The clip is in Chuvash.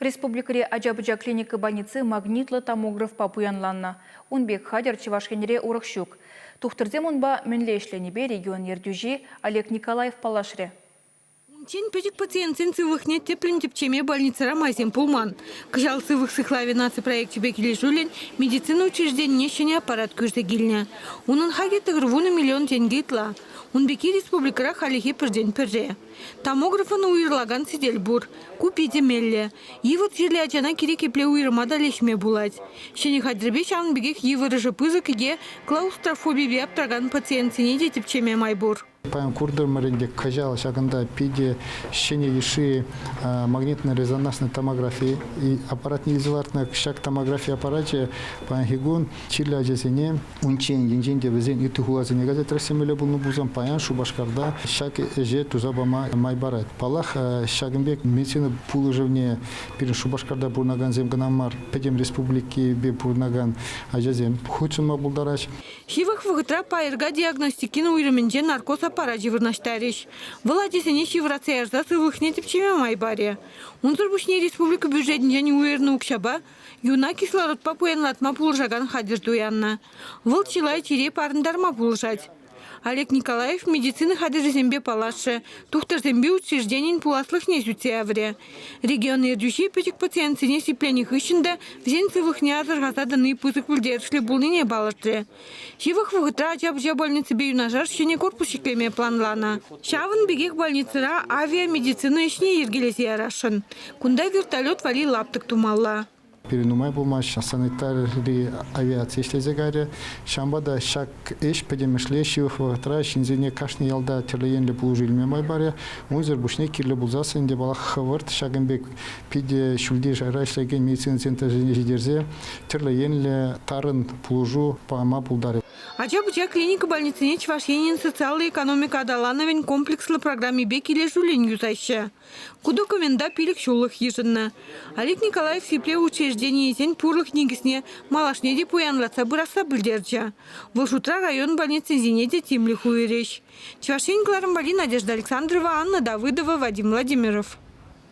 Республикӑри ача-пӑча клиника больници магнитлӑ томографпа пуянланнӑ. Ун пек хатӗр Чӑваш Енре урӑх ҫук. Тухтӑрсем унпа мӗнле ӗҫленипе регион ертӳҫи Олег Николаев паллашрӗ. Унччен пӗчӗк пациентсен сывлӑхне тӗплӗн тӗпчеме больницӑра майсем пулман. Кӑҫал Сывлӑх сыхлавӗ наци проекчӗпе килӗшӳллӗн медицина учрежденине ҫӗнӗ аппарат кӳрсе килнӗ. Унӑн хакӗ 90 миллион тенкӗ ытла. Ун пекки республикӑра хальлӗхе пӗртен-пӗрре. Томографӑн уйрӑлакан сӗтел пур. Ку питӗ меллӗ. Йывӑр чирлӗ ачана кирек епле уйрӑма та леҫме пулать. Ҫӗнӗ хатӗрпе ҫавӑн пекех йывӑрӑшӗ пысӑк е клаустрофобипе аптӑракан пациентсене те тӗпчеме май пур. Паян куртӑмӑр ӗнтӗ, кӑҫал ҫакӑнта питӗ ҫӗнӗ йышши магнитно-резонансный томографи аппаратне илсе лартнӑ. Ҫак томографи аппарачӗ паянхи кун чирлӗ ачасене унччен енчен те вӗсен ытти хуласене кайса тӗрӗслемелле пулнӑ пулсан паян Шупашкарта ҫак ӗҫе туса пама май парать. Паллах, ҫакӑн пек медицина пулӑшӑвне пирӗн Шупашкарта пурӑнакансем кӑна мар, пӗтӗм республикипе пурӑнакан ачасем хутшӑнма пултараҫ. Ҫывӑх вӑхӑтра пайӑрка диагностикин уйрӑмӗнче наркоз аппарачӗ вырнаҫтарӗҫ. Вӑл ачасене ҫывӑратса ярса сывлӑхне тӗпчеме май парӗ. Унсӑр пуҫне республика бюджетӗнчен уйӑрнӑ укҫапа юна кислородпа пуянлатма пулӑшакан хатӗр туяннӑ. Вӑл чылай чире парӑнтарма пулӑшать. Олег Николаев медицина хатӗрӗсемпе паллашрӗ, тухтӑрсемпе учрежденин пуласлӑхне сӳтсе яврӗ. Регион ертӳҫи пӗчӗк пациентсене сипленӗ хыҫҫӑн та вӗсен сывлӑхне асӑрхаса тӑни пысӑк пӗлтерӗшлӗ пулнине палӑртрӗ. Ҫывӑх вӑхӑтра ача-пӑча больниципе юнашар ҫӗнӗ корпус ҫӗклеме планланӑ. Ҫавӑн пекех больницӑра авиамедицина ӗҫне йӗркелесе ярасшӑн. Кунта вертолет валли лаптӑк тумалла. Пирӗн нумай пулмасть санитари авиаци ӗҫлесе кайрӗ. Ҫавӑнпа та ҫак ӗҫ пӗтӗмӗшле ҫывӑх вӑхӑтра ҫынсене кашни ялта тӗрлӗ енлӗ пулӑшу илме май парӗ. Унсӑр пуҫне кирлӗ пулсассӑн ӗнтӗ паллах хӑвӑрт ҫакӑн пек питӗ ҫӳлти шайра ӗҫлекен медицина центрӗсене ҫитерсе тӗрлӗ енлӗ тарӑн пулӑшу пама пултарӗ. Ача-пӑча клиника больницине Чӑваш Енӗн социаллӑ экономика аталанӑвӗн комплекслӑ программипе килӗшӳллӗн юсаҫҫӗ. Ку документа 5 ҫуллӑх йышӑннӑ. Олег Николаев сиплев учрежденийӗсен пурлӑх никӗсне малашне те пуянлатса пырасса пӗлтерчӗ. Вӑл шутра район больницисене те тимлӗх уйӑрӗҫ. Чӑваш Ен кӑларӑм валли Надежда Александрова, Анна Давыдова, Вадим Владимиров.